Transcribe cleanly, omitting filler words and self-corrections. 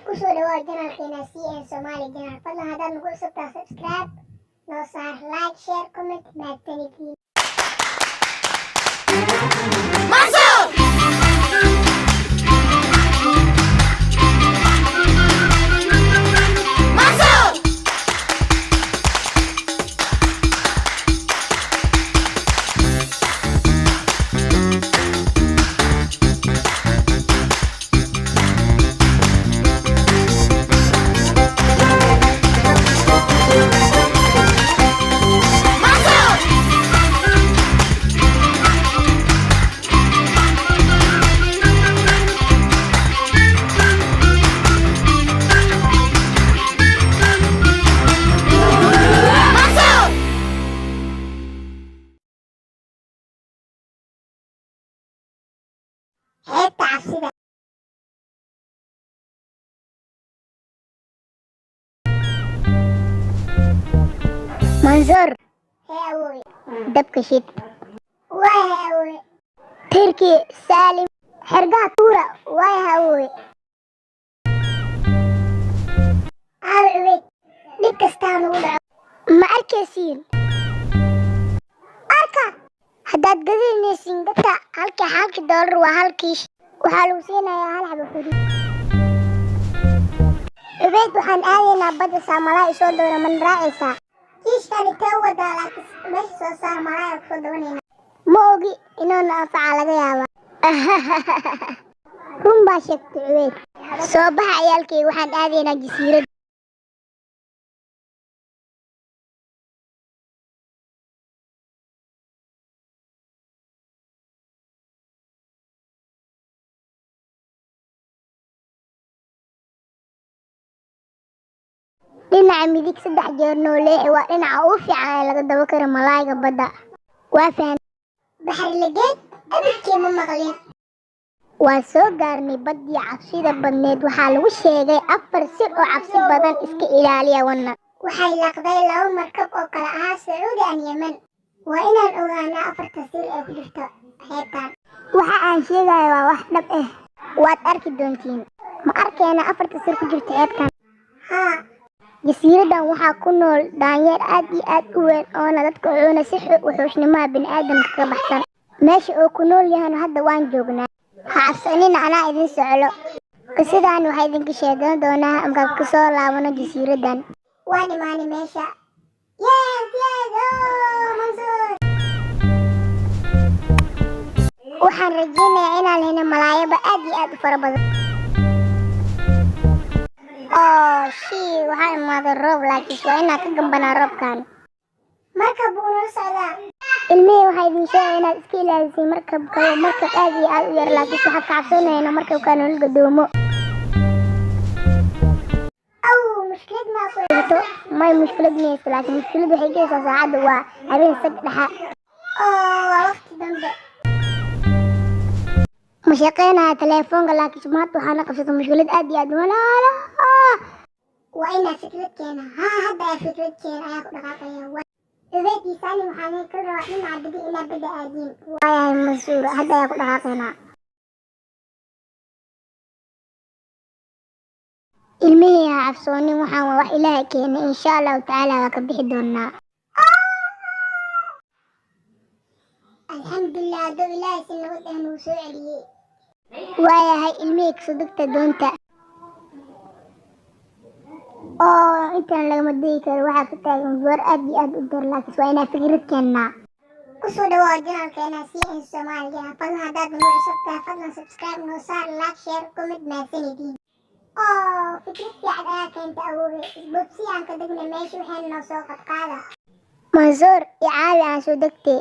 Kusoo dhawaad channelkeena CN Somali Channel. Fadlan haddaad nagu cusubtahay, subscribe noo saar, like, share, comment. Mahadsanidin. Mansour! Mansour! Mansour! Mansour! Xeebta cabsida. Mansuur. Hee awoowe. Dabka shid. Waay awoowe. Turki, Saalim, xergaha tuura. Waay awoowe. Aawe Cubeyd? Dhib kastaa nagu dhaco. Ma arkaysiin? Arka. Haddaad gadinaysiin dadka halkii doolar waa hal kiish. Waxaa lagu siinayaa hal xabo xuri. Cubeyd, waxaan aadaynaa badda saamalaa isoo doona, mana raacaysaa? Kiishkani tee wadaa, laakiin meesha soo saar, malaaya kusoo dabanayna. Ma ogi, inuuna anfaca laga yaabaa. Run baa sheegtay, Cubeyd. Soo baxa ciyaalkayga, waxaan aadaynaa jasiirad. Dhinaca midig saddex jeer noo leexi, waa dhinaca ugu fiican ee laga daba karo malaayga badda. Waa fahan. Baxri lageed abidkii ma maqlin. Waa soo gaarnay baddii cabsida badneed. Waxaa lagu sheegay afar sir oo cabsi badan, iska ilaaliya wana. Waxay laqday laba markab oo kala ahaa Sacuudi and Yemen. Waa inaan ogaanaa afarta sir ee ku jirta xeebtan. Waxa aan sheegayo waa wax dhab ah. Waad arki doontiin. Ma arkeena afarta sir ku jirta xeebtan? Haa. Jasiiradan waxaa ku nool daanyeer aad iyo aad u weyn oona dadka cuna si wuxuusnimaha bini'aadamka ka baxsan. Meesha uu ku nool yahana hadda waan joognaa. Ha cabsanina, anaa idin soclo. Qisadan waxaa idinka sheegan doonaa markaan kusoo laabano jasiiradan. Waan imaanay meesha. Yes, oh, Mansuur. Waxaan rajeynayaa inaan helno malaayaba aad iyo aad u fara badan. Oh, shii, waxaa imaaday roob, laakiin waa inaan ka gambanaa roobkan. Markab buu nala socdaa. Ilmihii, waxaa idin sheegaya inaad iska ilaalisay markabka. Waa markab aad iyo aad u yar, laakiin waxaad ka cabsanayna markabka nolol gadoomo. Aw, mushkilad maa ku haysato? May, mushkilad maysto, laakiin mushkilad waxay geysaa saacadda waa habeen sag dhexa. Oh, waa waqti dambe. Ma shaqeynaya telefoonka, laakiin maanta waxaana qabsatay mushkilad aad iyo aad walaala. Waa inaa fikrad keena. Haa, hadda ayaa fikrad keena, ayaa ku dhaqaaqaya. Cubeyd iyo Saalim, waxaan kala rabaa dhinaca bidi inaa badda aadiin. Waayahay Mansuur, hadda ayaa ku dhaqaaqaynaa. Ilmihii, ha cabsoonin, waxaan waa wax Ilaahay keenay. Insha Allahu tacaala waa ka bixi doonaa. Alxamdulilah, hadduu Ilaahay si nabad ah nagu soo celiyey. Waayahay ilmihii, kasoo degta doonta. Oo intaan lagama degi karo, waxaa ka taagan goor aad iyo aad u dar, laakiin waa inaa fikrad keennaa. Kusoo dhawaad channelkeena CN Somali Channel. Fadlan haddaad nagu cusub tahay, fadlan subscribe noo saar, like, share, comment. Mahadsanidin. Oo fikrad fiican ayaa keenta, awoowe. Isboobsi aan ka degna meesha, waxayna noo soo qadqaada. Mansuur, i caawi aan soo degtay.